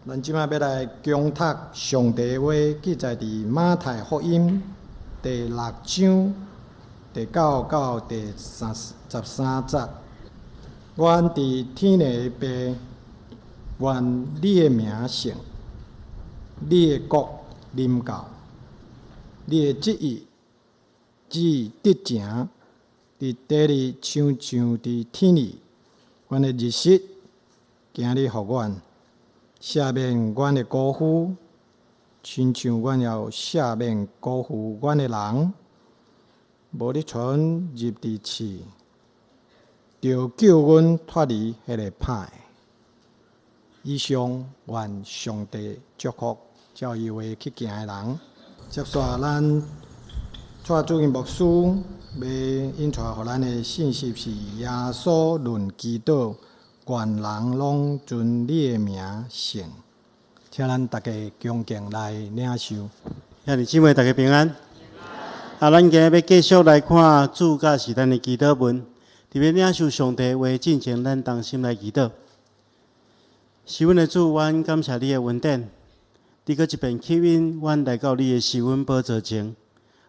咱這擺欲來恭讀上帝話，記載佇馬太福音第六章第九到第三十三節。阮佇天的父，願你的名聖，你的國臨到，你的旨意旨得成，佇地裡親像佇天裡。阮的日食，今日予阮。赦免阮的辜負，親像阮也有赦免辜負阮的人。無你帶阮入佇試，著救阮脫離彼个歹的。以上願上帝祝福，照伊話去行的人。接續咱蔡主任牧師欲引帶予咱的信息是耶穌論祈禱。願人攏尊你的名聖，請咱大家恭敬來領受。兄弟姊妹，大家平安。啊，咱今日欲繼續來看主教示咱的祈禱文。佇欲領受上帝話進前，咱同心來祈禱。是阮的主，阮感謝你的恩典。你閣一遍吸引阮來到你的施恩寶座前，予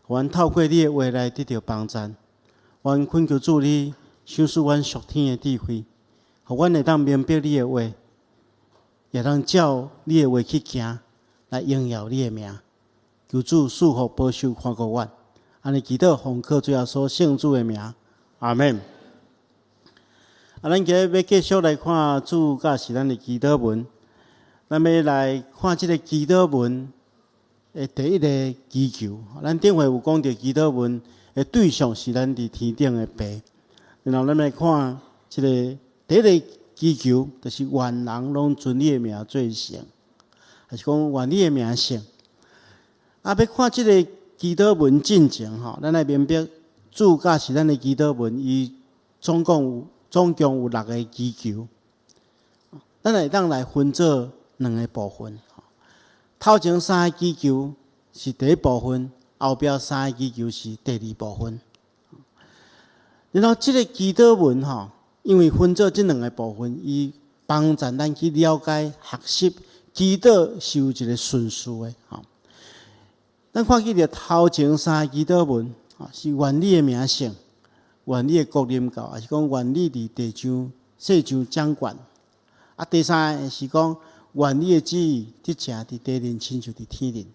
阮透過你的話來得著幫贊。阮懇求主你賞賜阮屬天的智慧。予阮會當明白你的話，也當照你的話去行，來榮耀你的名。求主賜福保守看顧阮，按呢祈禱奉靠主耶穌聖子的名，阿們。啊，咱今日欲繼續來看主教示咱的祈禱文，咱欲來看這个祈禱文的第一个祈求。咱頂回有講著祈禱文的對象是咱佇天頂的父，然後咱來看這个。第一个祈求就是願人攏尊你的名做聖，還是講願你的名聖。啊，欲看這个祈禱文進前吼，咱愛明白主教示咱的祈禱文，伊總共有六个祈求。咱會當來分做兩个部分。頭前三个祈求是第一部分，後壁三個祈求是第二部分。然後這个祈禱文吼，因為分做這兩个部分，伊幫助咱去了解、學習祈禱是有一个順序的。吼，咱看見著頭前三个祈禱文，是願你的名聖，願你的國臨到，抑是講願你佇地上世上掌權。啊，第三个是講願你的旨意得成佇地面，親像佇天頂。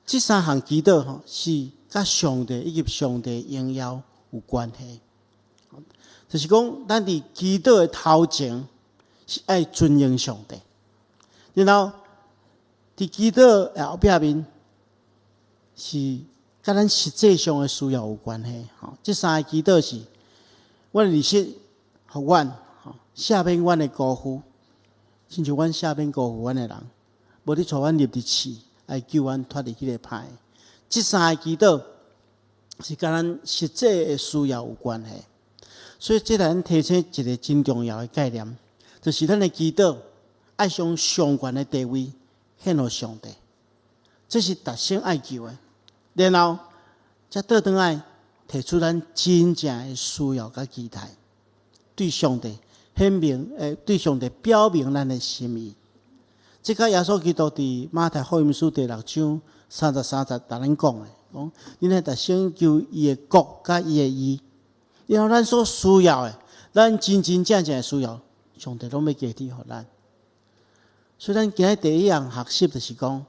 這三項祈禱吼，是佮上帝以及上帝榮耀有關係。就是講，咱佇祈禱的頭前是愛尊榮上帝，然後佇祈禱的後壁面是佮咱實際上的需要有關係。吼，這三个祈禱是：阮的日食予阮，吼，赦免阮的辜負，親像阮赦免辜負阮的人，無你帶阮入佇試，愛救阮脫離彼个歹。這三个祈禱是佮咱實際的需要有關係。所以，這來咱提醒一个真重要的概念，就是咱的祈禱愛將上懸的地位獻予上帝，這是逐生愛求的。然後，才倒轉來提出咱真正的需要佮期待，對上帝顯明，對上帝表明咱的心意。這佮耶穌基督佇馬太福音書第六章三十三節，共咱講的，講恁愛逐先求伊的國佮伊的義。然後咱所需要的，咱真真正正的需要，上帝攏欲加添予咱。所以，咱今日第一項學習就是講，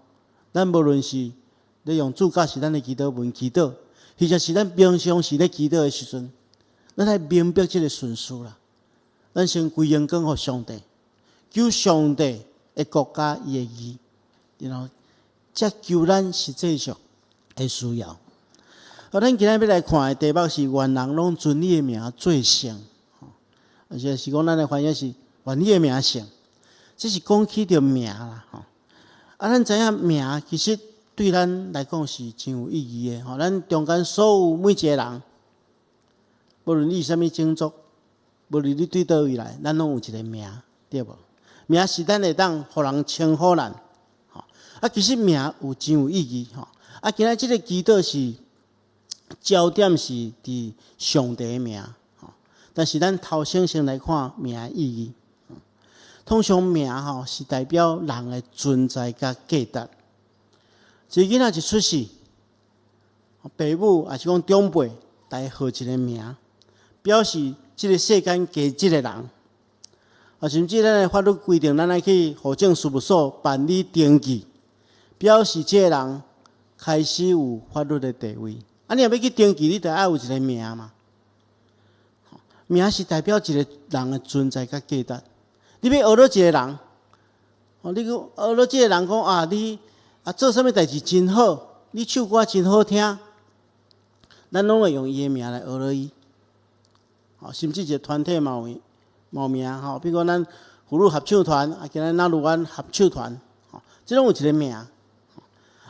咱無論是咧用主教示咱的祈禱文祈禱，或者是咱平常時咧祈禱的時陣，咱愛明白這个順序啦。咱先歸榮光予上帝，求上帝的國佮伊的義，然後才求咱實際上的需要。啊，咱今日欲來看的題目是願人攏尊你的名做聖，而且是講咱的翻譯是願你的名聖，這是講起著名啦，吼。啊，咱知影名其實對咱來講是真有意義的，吼。咱中間所有每一个人，無論你是啥物種族，無論你對佗位來，咱攏有一个名，對無？名是咱會當予人稱呼咱，吼。啊，其實名有真有意義，吼。啊，今日這个祈禱是焦點是佇上帝的名，但是咱頭先先來看名的意義。通常名吼是代表人的存在佮價值。一个囡仔一出世，爸母抑是講長輩，來號一个名，表示這个世間加這个人。啊，甚至咱的法律規定，咱愛去戶政事務所辦理登記，表示這个人開始有法律的地位。啊，你若欲去登記，你著愛有一个名嘛。名是代表一个人的存在佮價值。你欲學落一个人，哦，你講學落這个人講啊，你啊做啥物代誌真好，你唱歌真好聽，咱攏會用伊的名來學落伊。哦，甚至一个團體嘛有嘛有名吼，比如講咱福祿合唱團，啊，今日那魯灣合唱團，吼，這攏有一个名。啊，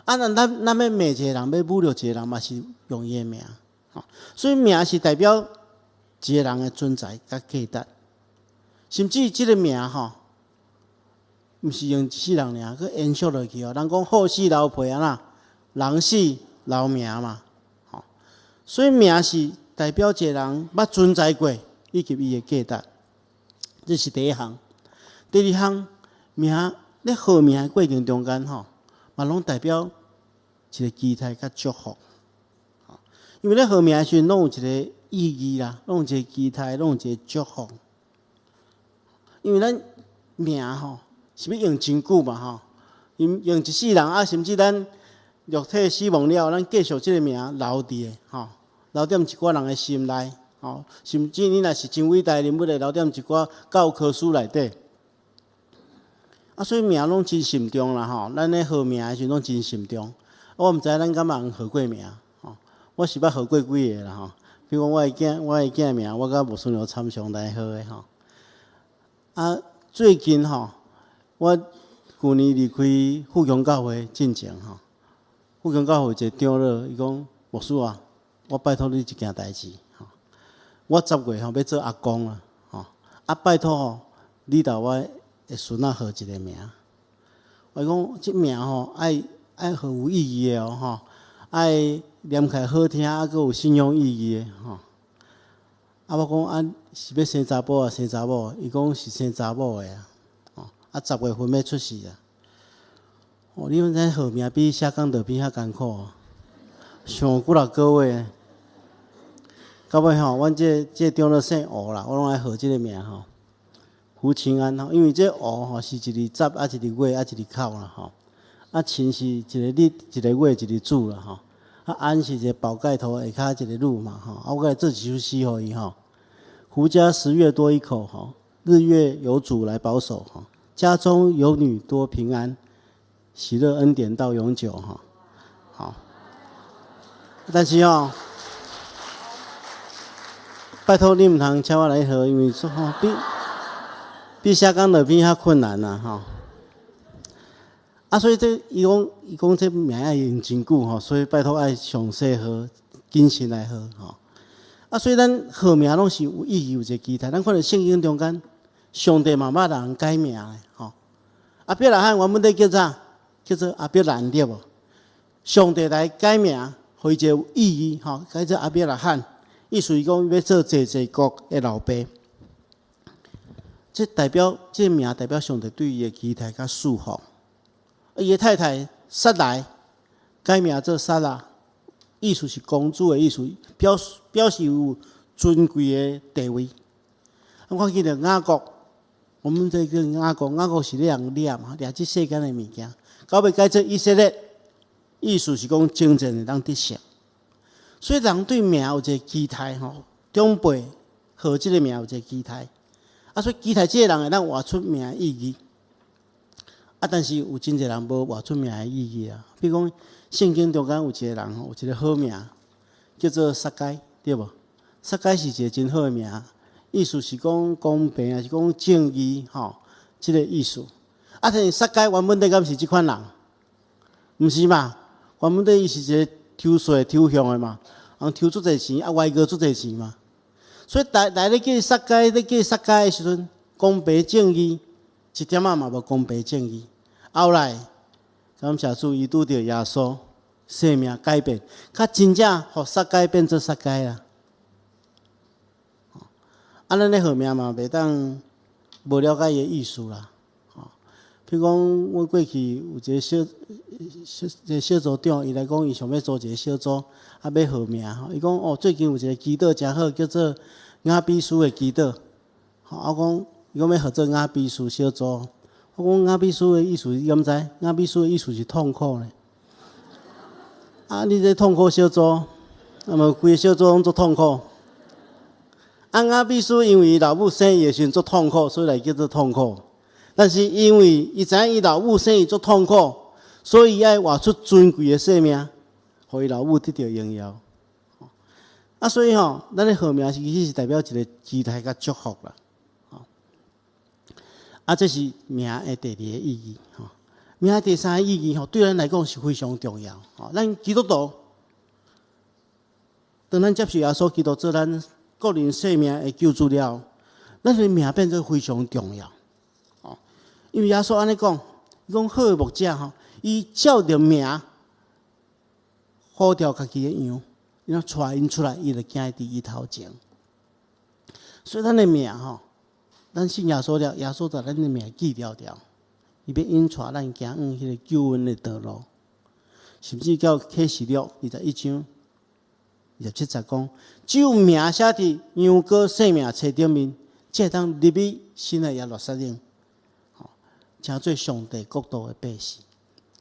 咱咱咱欲罵一個人，欲侮辱一個人，嘛是用伊的名。吼，所以名是代表一個人的存在佮價值，甚至這个名吼，毋是用一世人爾，閣延續落去哦。人講虎死留皮按怎，人死留名嘛，吼。所以名是代表一個人捌存在過，以及伊的價值。這是第一項。第二項，名咧號名的過程中間吼，嘛攏代表一个期待佮祝福。因為咧號名的時陣，攏有一个意義啦，攏有一个期待，攏有一个祝福。因為咱名吼是欲用真久嘛吼，用用一世人啊，甚至咱肉體死亡了，咱繼續這个名留佇的吼，留踮一寡人的心內吼，甚至你若是真偉大人物，會留踮一寡教科書內底。啊，所以名攏真慎重啦吼，咱咧號名的時陣攏真慎重。我毋知咱敢有人號過名吼，我是捌號過幾个啦吼。比如講我的囝，我的囝名，我佮牧師娘參詳來號的吼。啊，最近吼，我舊年離開富強教會進前吼，富強教會一个長老，伊講牧師啊，我拜託你一件代誌吼，我10月吼欲做阿公啦吼，啊拜託吼，你替我的孫仔號一个名。我講這名吼愛愛號有意義的哦吼，愛念起來好聽，啊閣有信仰意義的吼。啊，我講啊，是欲生查埔抑生查某？伊講是生查某的啊。吼，啊10月份欲出世啊。哦，你們知號名比寫講道片較艱苦，想幾若個月。到尾吼，阮這這長老姓吳啦，我攏愛號這个名吼，胡清安吼，因為這吳吼是一个十啊，一個月啊，一个口啦吼。啊，秦是一个日，一个月，一个子啦吼。啊，安是一个寶蓋頭下跤一个女嘛吼。啊，我閣來做一首詩予伊吼。胡家十月多一口吼，日月有主來保守吼，家中有女多平安，喜樂恩典到永久吼。好，但是哦，拜託你毋通請我來號，因為說吼比比寫講道片較困難啦吼。啊，所以這伊講伊講這名愛用真久吼，所以拜託愛詳細號、謹慎來號吼。啊，所以咱號名攏是有意義、有一個期待。咱看著聖經中間，上帝嘛捌人改名的吼。亞伯拉罕原本咧叫啥？叫做亞伯蘭對無？上帝來改名，予伊一個有意義吼，改做亞伯拉罕，意思是講欲做濟濟國的老爸。這代表這個名代表上帝對伊的期待佮祝福。伊的太太撒萊改名做撒拉，意思是公主的意思，表示表示有尊貴的地位。我記得雅各，我們這個雅各，雅各是咧人掠嘛，掠這世間的物件，到尾改做以色列，意思是講征戰會當得勝。所以人對名有一個期待吼，長輩號這个名有一個期待，啊，所以期待這個人會當活出名的意義。啊，但是有真濟人無活出名的意義啊。比如講，聖經中間有一個人吼，有一個好名，叫做撒該，對無？撒該是一個真好的名，意思是講公平，抑是講正義，吼，這个意思。啊，但是撒該原本底敢是這款人？毋是嘛？原本底伊是一個偷稅偷向的嘛，人偷足濟錢，啊，歪過足濟錢嘛。所以來來咧叫撒該，咧叫撒該的時陣，公平正義一點仔嘛無公平正義。後來感謝主，伊拄著耶穌，生命改變，較真正予撒該變做撒該啦。啊，咱咧號名嘛，袂當無了解伊的意思啦。吼，比如講，阮過去有一个小小一个小組長，伊來講，伊想欲組一个小組，啊，欲號名吼。伊講哦，最近有一个祈禱誠好，叫做雅比斯的祈禱。吼，啊，我講伊講欲號做雅比斯小組。我講雅比斯的意思你敢知？雅比斯的意思是痛苦咧。啊，你這痛苦小組，那麼規个小組攏足痛苦。啊，雅比斯因為伊老母生伊的時陣足痛苦，所以來叫做痛苦。但是因為伊知影伊老母生伊足痛苦，所以伊愛活出尊貴的生命，予伊老母得著榮耀。啊，所以吼，咱的號名是其實是代表一个期待佮祝福啦。啊，這是名的第二个意義。吼，名的第三个意義吼，對咱來講是非常重要。吼，咱基督徒，當咱接受耶穌基督做咱個人生命的救主了，咱的名變做非常重要。哦，因為耶穌按呢講，伊講好的牧者吼，伊照著名呼召家己的羊，伊若帶𪜶出來，伊就行佇伊頭前。所以咱的名吼，咱信耶穌了，耶穌就咱的名記牢牢，伊欲引帶咱行往彼个救恩的道路，甚至到啟示錄21章27節講，只有名寫佇羊羔生命冊頂面，才會當入去新的耶路撒冷，吼，成做上帝國度的百姓。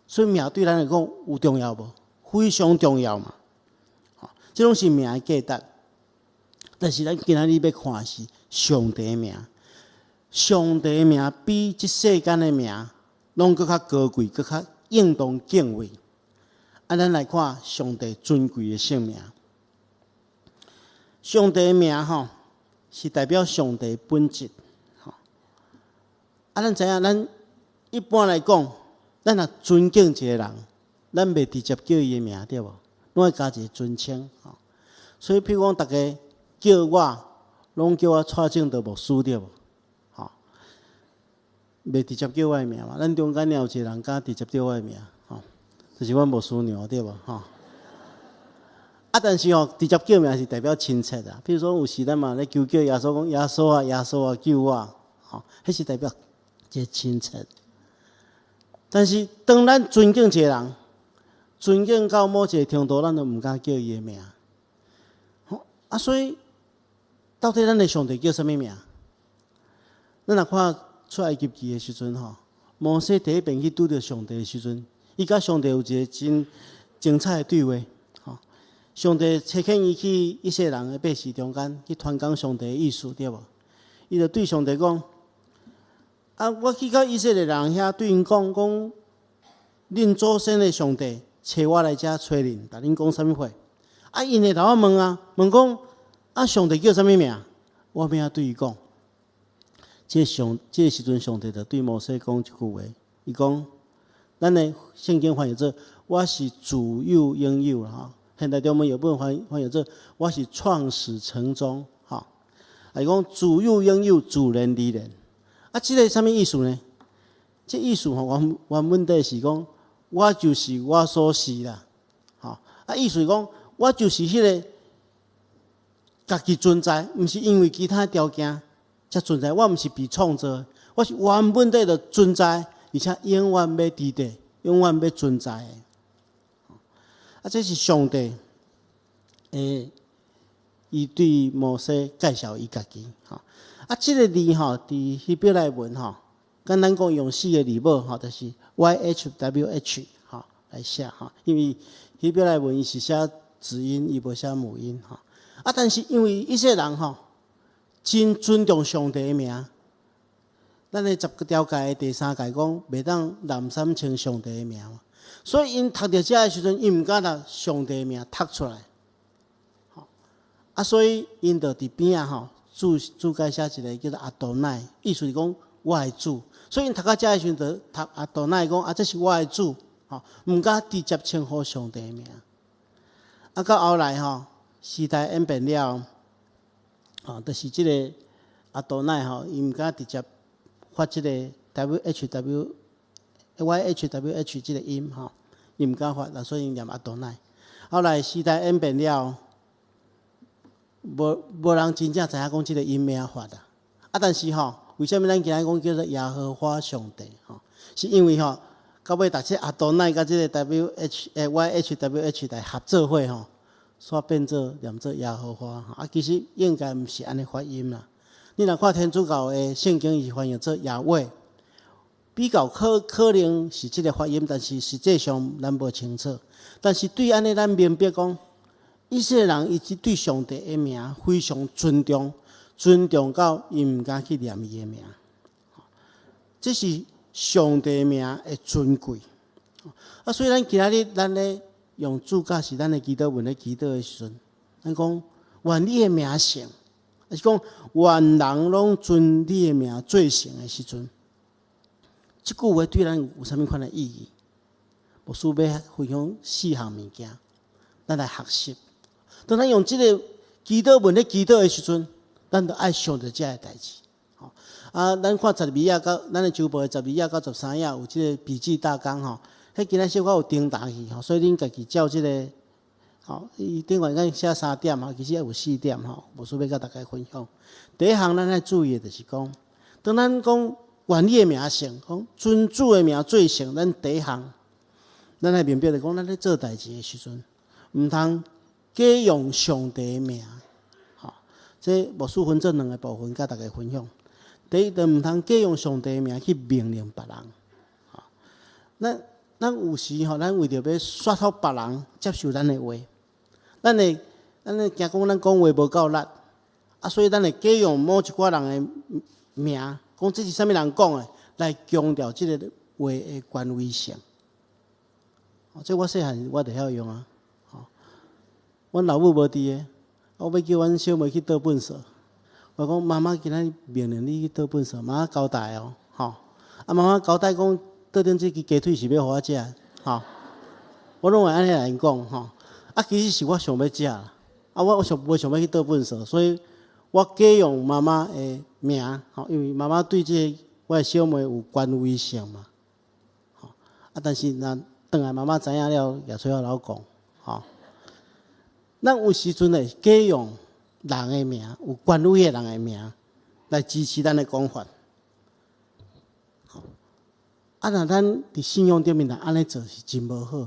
所以名對咱來講有重要無？非常重要嘛！吼，這攏是名的價值。但是咱今仔日欲看的是上帝的名，上帝的名比這世間的名攏閣較高貴，閣較應當敬畏。啊，咱來看上帝尊貴的聖名。上帝的名吼，是代表上帝本質。吼，啊，咱知影，咱一般來講，咱若尊敬一个人，咱袂直接叫伊的名，對無？攏愛加一个尊稱。吼，所以，譬如講，逐家叫我，攏叫我蔡正德牧師，對無？吼，袂直接叫我的名嘛。咱中間有一個人敢直接叫我的名，吼，就是阮牧師娘，對無？吼。啊，但是吼，直接叫名是代表親切啊。譬如說，有時咱嘛咧求叫耶穌講耶穌啊，耶穌啊，救我，吼，彼是代表一个親切。但是，當咱尊敬一个人，尊敬到某一个程度，咱就毋敢叫伊的名。吼啊，所以到底咱的上帝叫啥物名？咱若看出埃及記的時陣吼，摩西第一遍去拄著上帝的時陣，伊佮上帝有一个真精彩的對話。上帝差遣伊去以色列人的百姓中間去傳講上帝的意思，對無？伊就對上帝講：啊，我去到以色列人遐，對𪜶講講，恁祖先的上帝差我來遮揣恁，共恁講啥物話？啊，𪜶會共我問啊，問講啊，上帝叫啥物名？我欲按怎對伊講？這个時陣，上帝就對摩西講一句話，伊講：咱的聖經翻譯做我是自有永有吼。現代中文譯本翻譯做我是創始成終，吼。啊，伊講自有永有，自然而然。啊，這个啥物意思呢？這意思吼，原文底是講，我就是我所是啦，吼。啊，意思是講，我就是彼个家己存在，毋是因為其他條件才存在，我毋是被創造，我是原本底就存在，而且永遠欲佇佇，永遠欲存在的。啊，這是上帝，伊對摩西介紹伊家己，吼。啊，這个字吼，佇希伯來文吼，簡單講用四个字母吼，就是 YHWH 吼來寫吼，因為希伯來文伊是寫子音，伊無寫母音吼。啊，但是因為以色列人吼，真尊重上帝的名，咱的十條誡的第三誡講，袂當濫三稱上帝的名嘛。所以𪜶讀著遮的時陣，𪜶毋敢共上帝的名讀出來。啊，所以𪜶就佇邊仔吼注解寫一个叫做阿多乃，意思是講我的主。所以𪜶讀到遮的時陣，就讀阿多乃講啊，這是我的主，吼，毋敢直接稱呼上帝的名。啊，到後來吼，時代演變了，吼，就是這个阿多乃吼，伊毋敢直接發這个 W H W Y H W H 這个音吼，伊毋敢發，所以𪜶念阿多乃。後來時代演變了，無人真正知影講這个音欲按怎發啊。啊，但是吼，為啥物咱今仔講叫做耶和華上帝？吼，是因為吼，到尾逐次阿多奈佮這個 W H 欸 Y H W H 來合做伙吼，煞變做念做耶和華。啊，其實應該毋是按呢發音啦。你若看天主教的聖經，伊是翻譯做亞威，比較可能是這個發音，但是實際上咱無清楚。但是對按呢，咱明白講，以色列人伊對上帝的名非常尊重，尊重到伊毋敢去念伊的名。這是上帝名的尊貴。啊，所以咱今仔日咱咧用主教是咱的祈禱文咧祈禱的時陣，咱講願你的名聖，抑是講願人攏尊你的名做聖的時陣，這句話對咱有啥物款的意義？牧師欲分享四項物件，咱來學習。當咱用這个祈禱文咧祈禱的時陣，咱就愛想著這个代誌。啊，咱看十二頁到咱的周報的十二頁到13頁有這个筆記大綱吼，彼今仔小可有重疊去吼，所以恁家己照這个，吼，伊頂懸咱寫三點吼，其實猶有四點吼，牧師欲佮大家分享。第一項咱愛注意的就是講，當咱講願你的名聖，講尊主的名做聖，咱第一項，咱愛明白著講，咱咧做代誌的時陣，毋通假用上帝的名，吼，這牧師分做兩个部分，佮大家分享。第一，就毋通假用上帝的名去命令別人，吼。咱有時吼，咱為著欲說服別人接受咱的話，咱會驚講咱講話無夠力，啊，所以咱會假用某一寡人的名，講這是啥物人講的，來強調這個話的權威性。這我細漢我就曉用啊。吼，阮老母無佇的，我欲叫阮小妹去倒糞埽，我講媽媽今仔命令你去倒糞埽，媽媽交代哦，吼。啊，媽媽交代講，桌頂這支雞腿是欲予我食，吼。我攏會按呢來𪜶講，吼。啊，其實是我想欲食，啊，我想無想欲去倒糞埽，所以我假用媽媽的名，吼，因為媽媽對這个我的小妹有權威性嘛，吼。啊，但是若轉來媽媽知影了，也出來老講，吼。咱有時陣會假用人的名，有權威的人的名來支持咱的講法。啊，若咱佇信仰頂面若按呢做是真無好。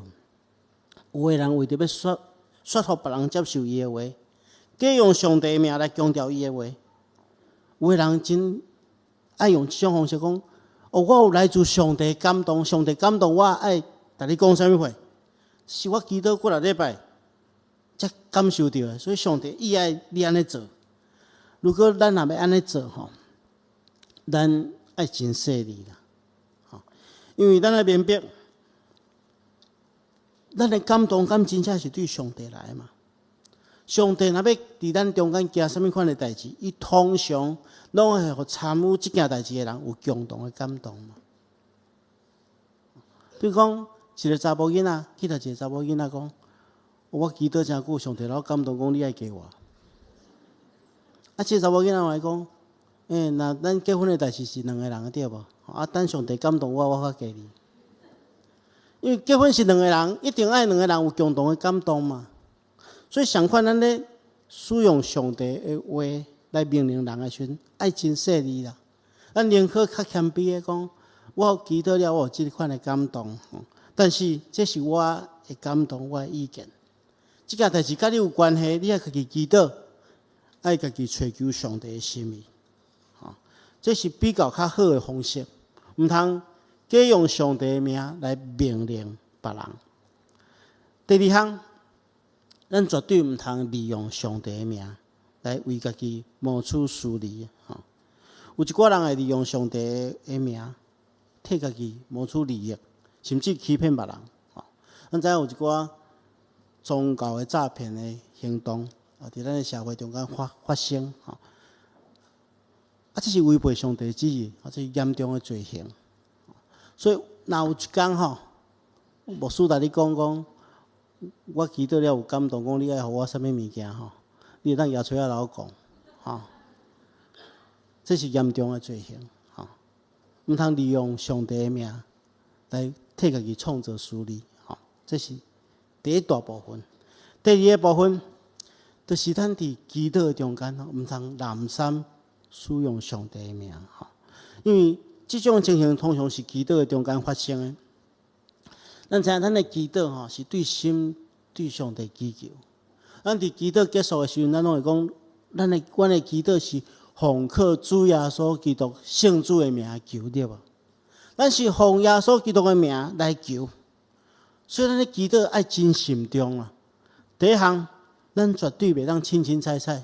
有的人為著欲說服別人接受伊的話，假用上帝的名來強調伊的話。有的人真愛用這種方式講：哦，我有來自上帝感動，上帝感動我愛共你講啥物話，是我祈禱幾若禮拜才感受著的，所以上帝伊愛你按呢做。如果咱若欲按呢做吼，咱愛真細膩啦，吼，因為咱愛明白，咱的感動敢真正是對上帝來的嘛？上帝若欲佇咱中間行啥物款的代誌，伊通常攏會予參與這件代誌的人有共同的感動嘛。比如講，一个查某囡仔去共一个查某囡仔講：我祈禱誠久，上帝予我感動，講你愛嫁我。啊，這个查某囡仔嘛會講：欸，若咱結婚的代誌是兩个人的對無？啊，等上帝感動我，我才嫁你。因為結婚是兩个人，一定愛兩个人有共同的感動嘛。所以相款，咱咧使用上帝的話來命令人的時陣，愛真細膩啦。咱寧可較謙卑的講，我祈禱了，我有這款的感動，但是這是我的感動，我的意見。這件代誌佮你有關係，你愛家己祈禱，愛家己揣求上帝的心意。吼，這是比較較好的方式，毋通假用上帝的名來命令別人。第二項，咱絕對毋通利用上帝的名來為家己謀取私利。吼，有一寡人會利用上帝的名，替家己謀取利益，甚至欺騙別人。吼，咱知影有一寡宗教的詐騙的行動，啊，佇咱的社會中間發生。吼，啊，這是違背上帝旨意，啊，這是嚴重的罪行。所以，若有一工吼，牧師共你講講，我祈禱了有感動，講你愛予我啥物物件吼，你會當舉錘仔來我講，吼，這是嚴重的罪行，吼，毋通利用上帝的名來替家己創造私利，吼，這是第一大部分。第二个部分，就是咱佇祈禱的中間，毋通濫訕使用上帝的名，吼。因為這種情形通常是祈禱的中間發生的。咱知影咱的祈禱吼是對心對上帝祈求。咱佇祈禱結束的時陣，咱攏會講，阮的祈禱是奉靠主耶穌基督聖子的名求，對無？咱是奉耶穌基督的名來求，所以咱的祈禱愛真慎重啊。第一項，咱絕對袂當凊凊彩彩、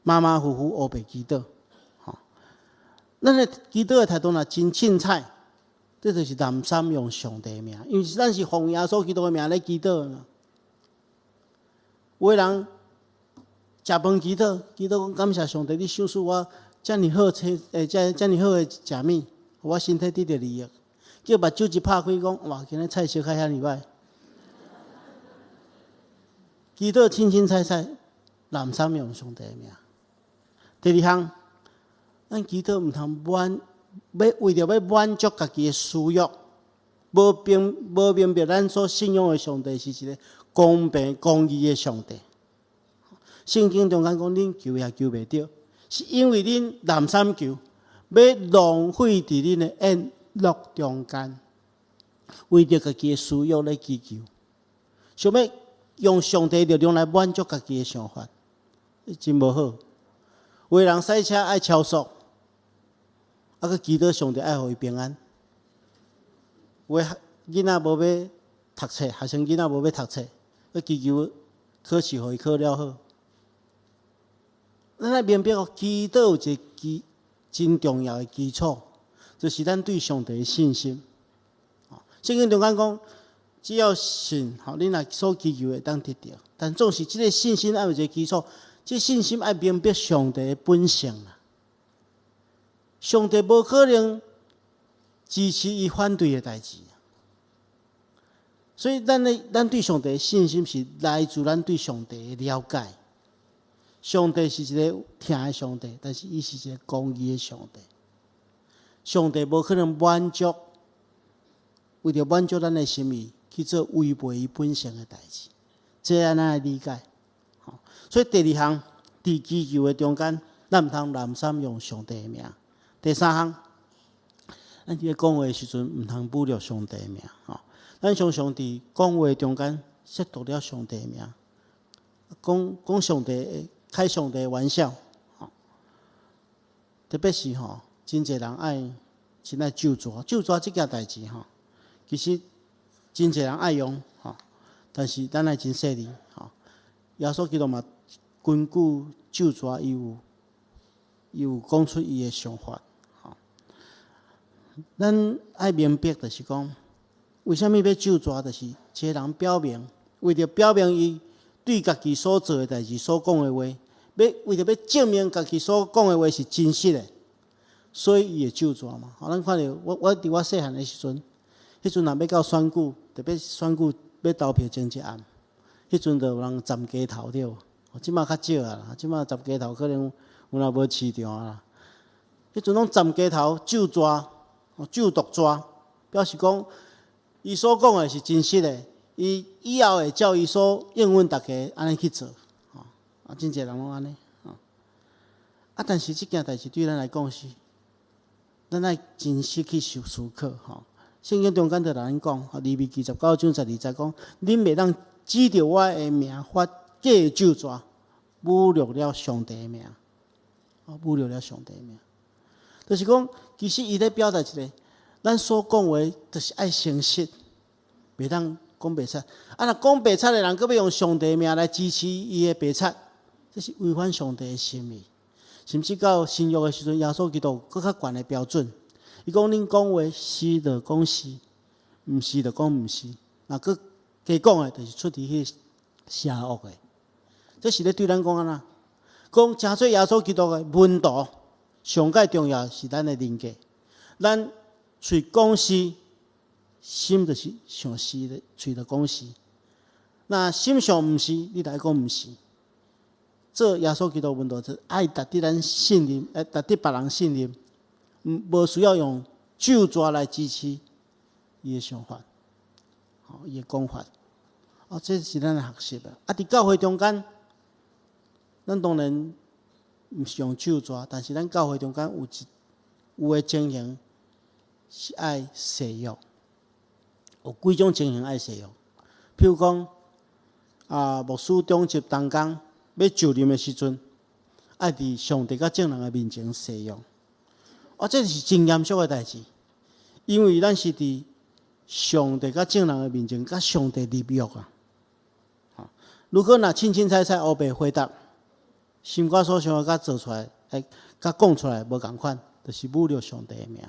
馬馬虎虎烏白祈禱。吼，咱的祈禱的態度若真凊彩，這就是濫濫用上帝的名，因為咱是奉耶穌基督的名來祈禱嘛。有的人食飯祈禱，祈禱講感謝上帝，你賞賜我遮爾好車，遮爾好的食物，予我身體得著利益。叫目睭一拍開，講哇，今日菜色較遐爾歹。祈禱凊凊彩彩，濫濫用上帝的名。第二項，咱祈禱毋通欲為著欲滿足家己的私欲，無明白咱所信仰的上帝是一個公平公義的上帝。聖經中間講，恁求也求袂著，是因為恁濫濫求，欲浪費佇恁的宴樂中間，為著家己的私欲咧祈求，想欲用上帝力量來滿足家己的想法，真無好。有的人駛車愛超速，啊，閣祈禱上帝愛予伊平安。有的囡仔無欲讀冊，學生囡仔無欲讀冊，閣祈求考試予伊考了好。咱愛明白哦，祈禱有一個真重要的基礎，就是咱對上帝的信心。聖經中間講，只要信，吼，恁若所祈求會當得著。但總是這個信心愛有一個基礎，這信心愛明白上帝的本性啦。上帝無可能支持伊反對的代誌，所以咱對上帝的信心是來自咱對上帝的了解。上帝是一個疼的上帝，但是伊是一個公義的上帝。上帝無可能滿足，為著滿足咱的心意去做違背伊本性的代誌，這按怎來理解？所以第二項，佇祈求的中間，咱毋通濫濫用上帝的名。第三項，咱佇咧講話的時陣，毋通侮辱上帝的名。吼，咱常常佇講話中間褻瀆了上帝的名，講講上帝，開上帝的玩笑。吼，特別是吼，真濟人愛真愛咒詛，咒詛這件代誌吼，其實真濟人愛用吼，但是咱愛真細膩吼。耶穌基督嘛，根據咒詛，伊有講出伊的想法。吼，咱愛明白就是講，為啥物欲咒詛？就是這個人表明，為著表明伊對家己所做的代誌、所講的話，欲為著欲證明家己所講的話是真實的，所以伊會咒詛嘛。吼，咱看著我佇我細漢的時陣，彼陣若欲到選舉，特別選舉欲投票前一暗，彼陣就有人鏨街頭對無？這馬較少啊啦，這馬鏨街頭可能有若無市場啊啦。彼陣攏鏨街頭咒蛇，咒毒蛇，表示講伊所講的是真實的，伊以後會照伊所應允大家按呢去做，吼啊，真濟人攏按呢，吼啊，但是這件代誌對咱來講是，咱愛真實去思考，吼。聖經中間就共咱講，利未記19章12節講，恁袂當指著我的名發假咒詛，侮辱了上帝的名，侮辱了上帝的名，就是講，其實伊咧表達一個，咱所講話就是愛誠實，袂當講白賊。啊，若講白賊的人，閣欲用上帝的名來支持伊的白賊，這是違反上帝的心意。甚至到新約的時陣，耶穌基督閣較懸的標準，伊講恁講話是就講是，毋是就講毋是。若閣加講的，就是出佇彼邪惡的。這是咧對咱講按怎？講成做耶穌基督的門徒，上蓋重要是咱的人格。咱喙講是，心就是想是的，喙就講是。若心想毋是，你來講毋是。做耶穌基督門徒，就愛值得咱信任，值得別人信任，無需要用咒詛來支持伊的想法，吼，伊的講法。哦，這是咱的學習啊！啊，佇教會中間，咱當然毋是用咒詛，但是咱教會中間有一有的情形是愛誓約，有幾種情形愛誓約。譬如講，啊，牧師長執同工欲就任的時陣，愛佇上帝佮眾人的面前誓約。啊，這是真嚴肅的代誌，因為咱是佇上帝佮眾人的面前，佮上帝立約啊。如果若凊凊彩彩烏白回答，心肝所想的佮做出來，來佮講出來無仝款，就是侮辱上帝的名。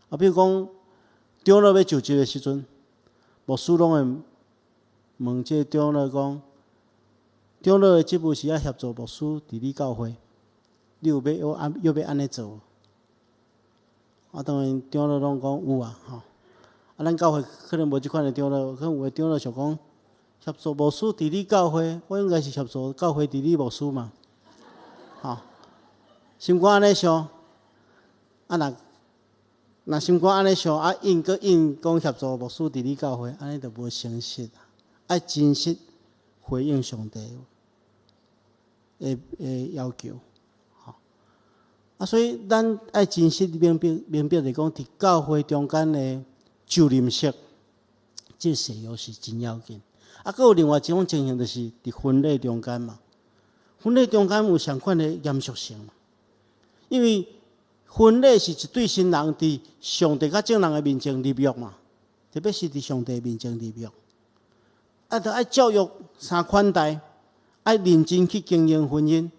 啊，比如講，長老欲就職的時陣，牧師攏會問這個長老講：長老的職務是愛協助牧師治理教會，你有欲欲按欲欲按呢做無？啊，當然長老攏講有啊，吼。啊，咱教會可能無這款的長老，可能有的長老想講協助牧師治理教會，我應該是協助教會治理牧師嘛，吼。心肝按呢想，啊若若心肝按呢想，啊應閣應講協助牧師治理教會，按呢就無誠實啊！愛真實回應上帝的的要求，吼。啊，所以咱愛真實明白明白來講，佇教會中間的就任式，這誓約是真要緊。啊，閣有另外一種情形，就是佇婚禮中間嘛。婚禮中間有相款的嚴肅性嘛，因為婚禮是一對新人佇上帝佮眾人的面前立約嘛，特別是佇上帝面前立約。啊，著愛照約三款待，愛認真去經營婚姻，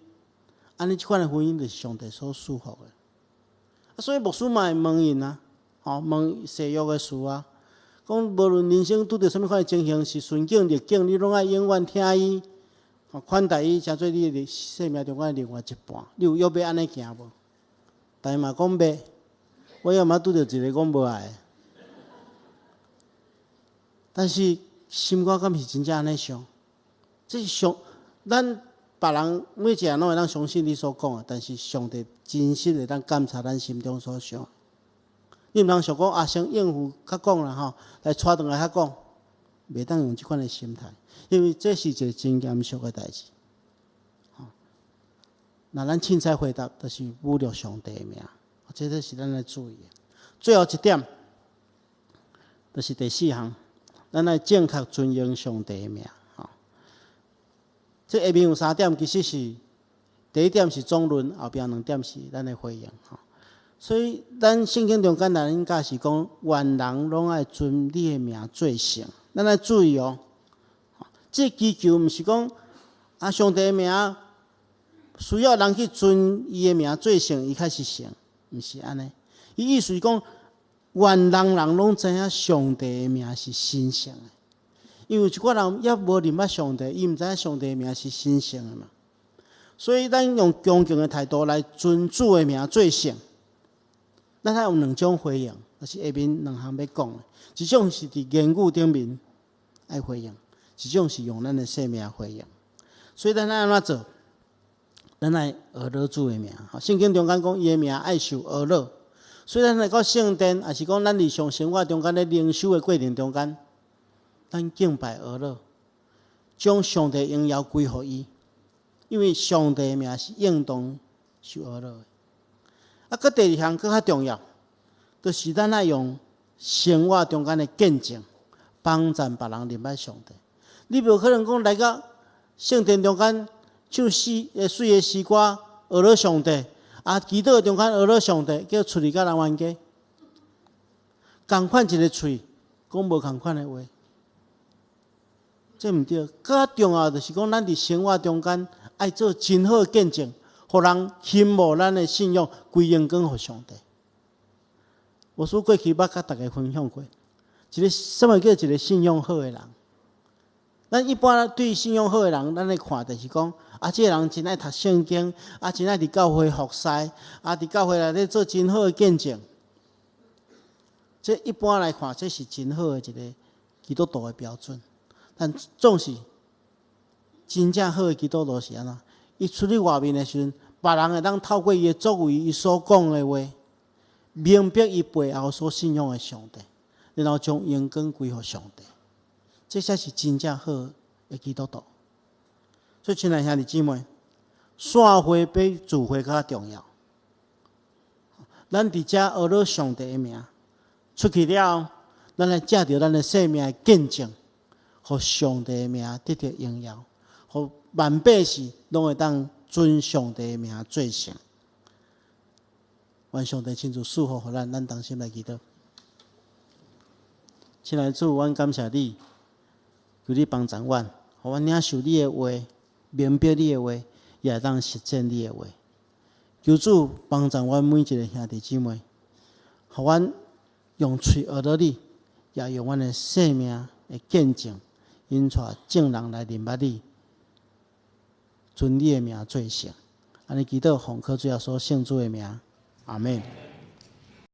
按呢這款的婚姻就是上帝所賜福的。啊，所以牧師嘛會問𪜶啊，吼，問誓約的事啊，講無論人生拄著啥物款的情形，是順境逆境，你攏愛永遠疼伊，吼，款待伊，成做你的生命中間的另外一半。你有約欲按呢行無？逐家嘛講欲，我也嘛拄著一个講無愛的。但是心肝敢是真正按呢想？這是上咱別人每一個人攏會當相信你所講的，但是上帝真實會當檢查咱心中所想。你毋通想講啊，先應付較講啦吼，來帶轉來較講，袂當用這款的心態，因為這是一個真嚴肅的代誌。吼，若咱凊彩回答，就是侮辱上帝的名，這個是咱愛注意的。最後一點，就是第四項，咱愛正確尊榮上帝的名。吼，這下面有三點，其實是第一點是總論，後壁兩點是咱的回應。吼，所以咱聖經中間咱教是講，願人攏愛尊你的名做聖。咱愛注意哦，這個祈求毋是講啊，上帝的名需要人去尊伊的名做聖，伊才是聖，毋是按呢。伊意思是講，願人人攏知影上帝的名是神聖的，因為有一寡人猶無認捌上帝，伊毋知影上帝的名是神聖的嘛。所以咱用恭敬的態度來尊主的名做聖。咱愛有兩種回應，就是下面兩項欲講的。一種是佇言語頂面愛回應，一種是用咱的生命回應。所以咱愛按怎做？咱愛學樂主的名。聖經中間講，伊的名愛受呵咾。所以咱來到聖殿，抑是講咱日常生活中間咧靈修的過程中間，咱敬拜呵咾，將上帝榮耀歸予伊，因為上帝的名是應當受呵咾的。啊，閣第二項閣較重要，就是咱愛用生活中間的見證，幫贊別人認捌上帝。你無可能講來到聖殿中間唱詩呃媠的詩歌，呵咾上帝，啊，祈禱中間呵咾上帝，叫出去佮人冤家，仝款一个喙，講無仝款的話，這毋對。閣較重要就是講，咱佇生活中間愛做真好的見證，予人欣慕咱的信仰，歸榮光予上帝。我說過去捌佮大家分享過，一个啥物叫一个信仰好的人？咱一般對信仰好的人，咱咧看就是講，啊，這个人真愛讀聖經，啊，真愛佇教會服侍，啊，佇教會內底做真好的見證。這一般來看，這是真好的一个基督徒的標準。但總是真正好的基督徒是按怎？伊出去外面的時陣，別人會當透過伊的作為、伊所講的話，明白伊背後所信仰的上帝，然後將榮光歸予上帝。這才是真正好的基督徒。所以，親愛兄弟姊妹，散會比聚會較重要。咱佇遮學了上帝的名，出去了後，咱來藉著咱的生命的見證，予上帝的名得著榮耀，予萬百姓攏會當尊上帝的名做聖。願上帝親自賜福予咱，咱同心來祈禱。親愛的主，阮感謝你，求你幫助阮，予阮領受你的話，明白你的話，也會當實踐你的話。求主幫助阮每一个兄弟姊妹，予阮用喙學著你，也用阮的生命的見證，引帶眾人來認捌你，尊你的名做聖。按呢祈禱，奉靠主耶穌聖子的名，阿門。